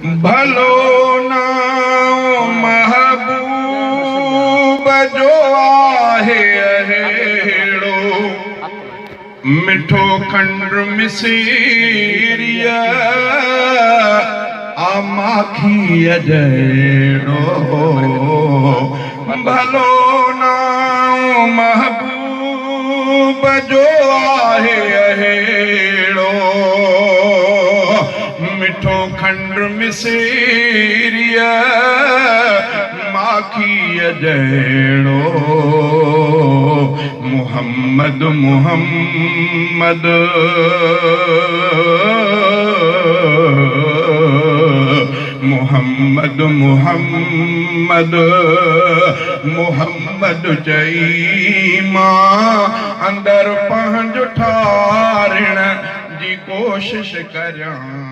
ڀلو نانء محبوب جو آهي اهڙو، مٺو کنڊ مصريء آ ماکيء جهڙو. ڀلو نانء محبوب جو آهي اهڙو، مٺو کنڊ مصريء ماکيء جهڙو. محمد محمد محمد محمد محمد چئي مان اندر پنهنجو ٺارڻ جي ڪوشش ڪريان